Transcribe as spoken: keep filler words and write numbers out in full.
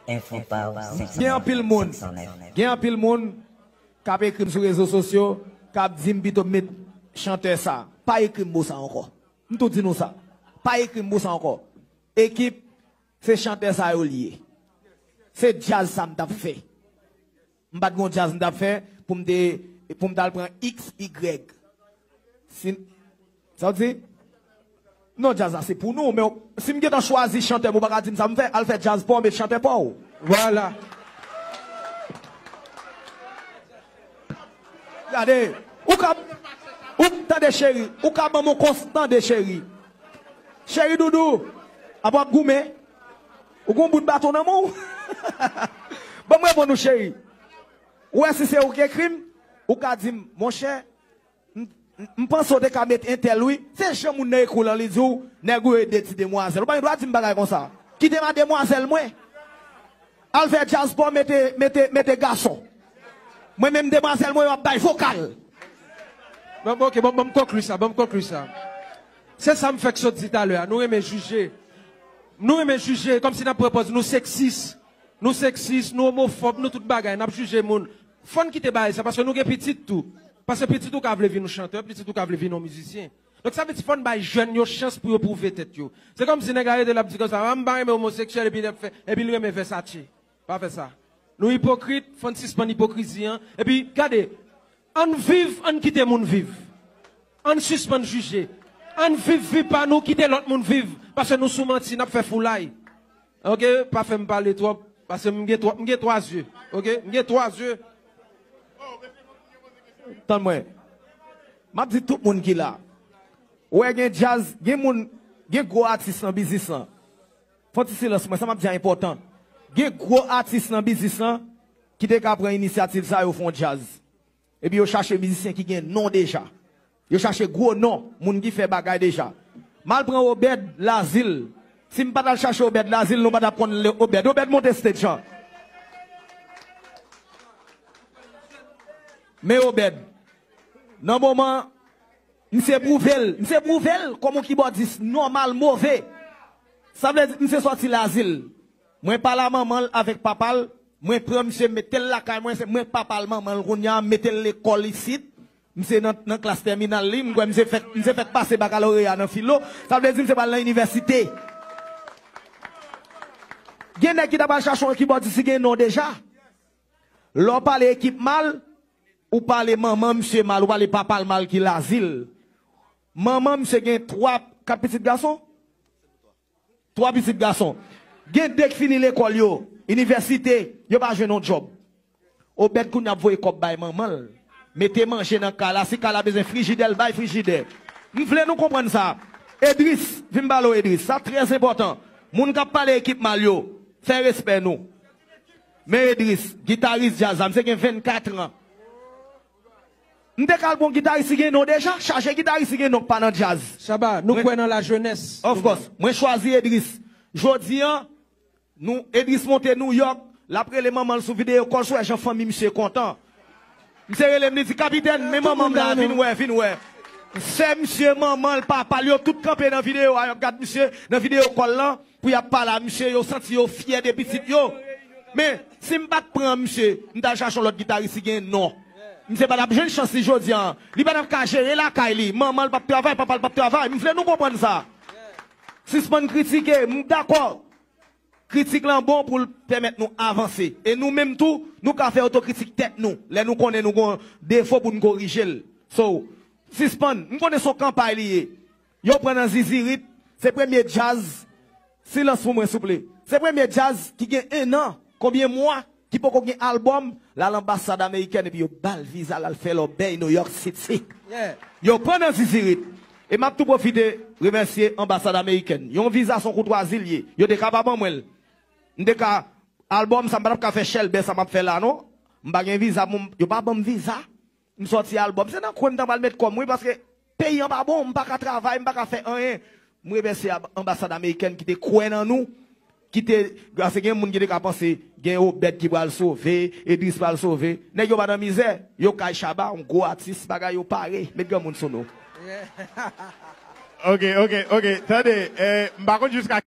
Gen anpil moun, gen anpil moun k ap ekri m sou rezo sosyo, k ap di m pito m met chantè sa. Pa ekri m mo sa ankò. M tou di nou sa. Pa ekri m mo sa ankò. Ekip, se chantè sa yo l ye. Se djaz sa m t ap fè. M pa t gen yon djaz m t ap fè pou m te, pou m t al pran X, Y. Si, sa w di? Non, djaz la se pou nou, men si m gentan chwazi chantè m, ou pa ka di m sa m fè, al fè djaz pa w, met chantè pa w. Vwala. Gade, ou ka, ou tande cheri, ou ka ban m yon kons, tande cheri. Cheri doudou, apa w ap goumen? Ou gon bout baton nan men w? Ban m reponn ou cheri. Ou wè si se ou ki ekri m, ou ka di m, monchè, m, m, m panse w te ka met entèl wi. Se jan moun nan ekri w lan li di w, nèg ou ede ti demwazèl. Ou pa gen dwa di m bagay konsa. Kite m a demwazèl mwen. Al fè djaz pa w mete, mete, mete gason. Mwen menm demwazèl mwen yo ap bay vokal. Bon, bon, ok, bon, bon, m konkli sa, bon, m konkli sa. Se sa m fèk sot di talè a. Nou renmen jije. Nou renmen jije, kòmsi n ap pran pòz nou seksis. Nou seksis, nou omofòb, nou tout bagay, n ap jije moun. Fò n kite bagay sa, paske nou gen pitit tou. Paske pitit ou ka vle vin yon chantè, pitit ou ka vle vin yon mizisyen. Donk sa vle di fò n bay jèn yo chans pou yo pwouve tèt yo. Se kòmsi nèg la rete l ap di konsa, a m pa renmen omoseksyèl epi l ap fè, epi l renmen Versace. Pa fè sa. Nou ipokrit, fò n sispann ipokrizi an. Epi, gade, ann viv, ann kite moun viv. Ann sispann jije. Ann viv vi pa nou, kite lòt moun viv. Paske nou sou manti, n ap fè foulay. Ok, pa fè m pale twòp, paske m gen twa, m gen twa zye. Ok, m gen twa zye. Tann mwen. M ap di tout moun ki la. Ou wè gen djaz, gen moun, gen gwo atis nan biznis lan. Fè yon ti silans mwen, sa m ap di a enpòtan. Gen gwo atis nan biznis lan ki te ka pran inisyativ sa yo fè yon djaz. Epi yo chache mizisyen ki gen non deja. Yo chache gwo non, moun ki fè bagay deja. M al pran Obed Lazil. Si m pa t al chache Obed Lazil, nou pa t ap konn Obed. Obed monte stage an. Men Obed, nan moman, misye pwouve l. Misye pwouve l kòm yon kibòdis nòmal, move. Sa vle di, misye sòti Lazil. Mwen pale a manman l avèk papa l, mwen pran misye mete l lakay mwen, se mwen papa l manman l kounye a, mete l lekòl isit. Misye nan, nan klas tèminal li, m kwè misye fèk, misye fèk pase bakaloreya nan filo, sa vle di misye pral nan inivèsite. Gen nèg ki ta pral chache yon kibòdis ki gen non deja. Lè w pale ekip mal, ou pale manman misye mal, ou pale papa l mal ki Lazil. Manman misye gen twa, kat pitit gason? Twa pitit gason. Gen de k fini lekòl yo, inivèsite, yo pa jwenn yon djòb. Obed kounye a ap voye kòb bay manman l. Mete manje nan kay la, si kay la bezwen frijidè, l bay frijidè. M vle nou konprann sa. Edris, vin m pale w Edris, sa trè enpòtan. Moun k ap pale ekip mal yo, fè respè nou. Men Edris, gitaris djaz la, misye gen vennkat an. M te ka al pran yon gitaris ki gen non deja, chaje gitaris ki gen non k pa nan djaz. Shabba, nou kwè nan lajenès. Of course, mwen chwazi Edris. Jodi an, nou, Edris monte Nouyòk, l ap rele manman l sou videyo kòl, si w wè jan fanmi misye kontan. Misye rele m, li di, kapitèn, men manman m la, vin wè, vin wè. Sè misye, manman l, papa l, yo tout kanpe nan videyo a, y ap gad misye nan videyo kòl lan. Pou y ap pale a misye, yo santi yo fyè de pitit yo. Men, si m pa t pran misye, m t al chache yon lòt gitaris ki gen non. Misye pa t ap jwenn chans li jodi a. Li pa t ap ka jere lakay li. Manman l p ap travay, papa l p ap travay. M vle nou konprann sa. Sispann kritike, m dakò. Kritik lan bon pou l pèmèt nou avanse. E nou menm tou, nou ka fè otokritik tèt nou. Lè nou konnen nou gen yon defo pou n korije l. So, sispann. M konnen se yon kanpay li ye. Yo pran nan zizirit, se premye djaz, silans pou mwen souple. Se premye djaz ki gen en an, konbyen mwa, ki poko gen albòm, l al anbasad amerikèn epi yo ba l viza l al fè lòbèy Nouyòk City. Yo pran nan zizirit. E m ap tou pwofite remèsye anbasad amerikèn. Yon viza se yon koutwazi l ye. Yo te ka pa ban mwen l. M te ka, albòm sa m pa t ap ka fè chèlbè sa m ap fè la non. M pa gen viza pou m, yo pa ban m viza. M sòti albòm, se nan kwen m ta pral met kò m wi, paske peyi an pa bon, m pa ka travay, m pa ka fè anyen. M remèsye ab- anbasad amerikèn ki te kwè nan nou, ki te, paske gen moun ki te ka panse gen Obed ki pral sove, Edris pral sove. Nèg yo pa nan mizè, yo kay Shabba, yon gwo atis, bagay yo pare, met granmoun sou nou. Ok, ok, ok, tande, eh, m pa konn jiska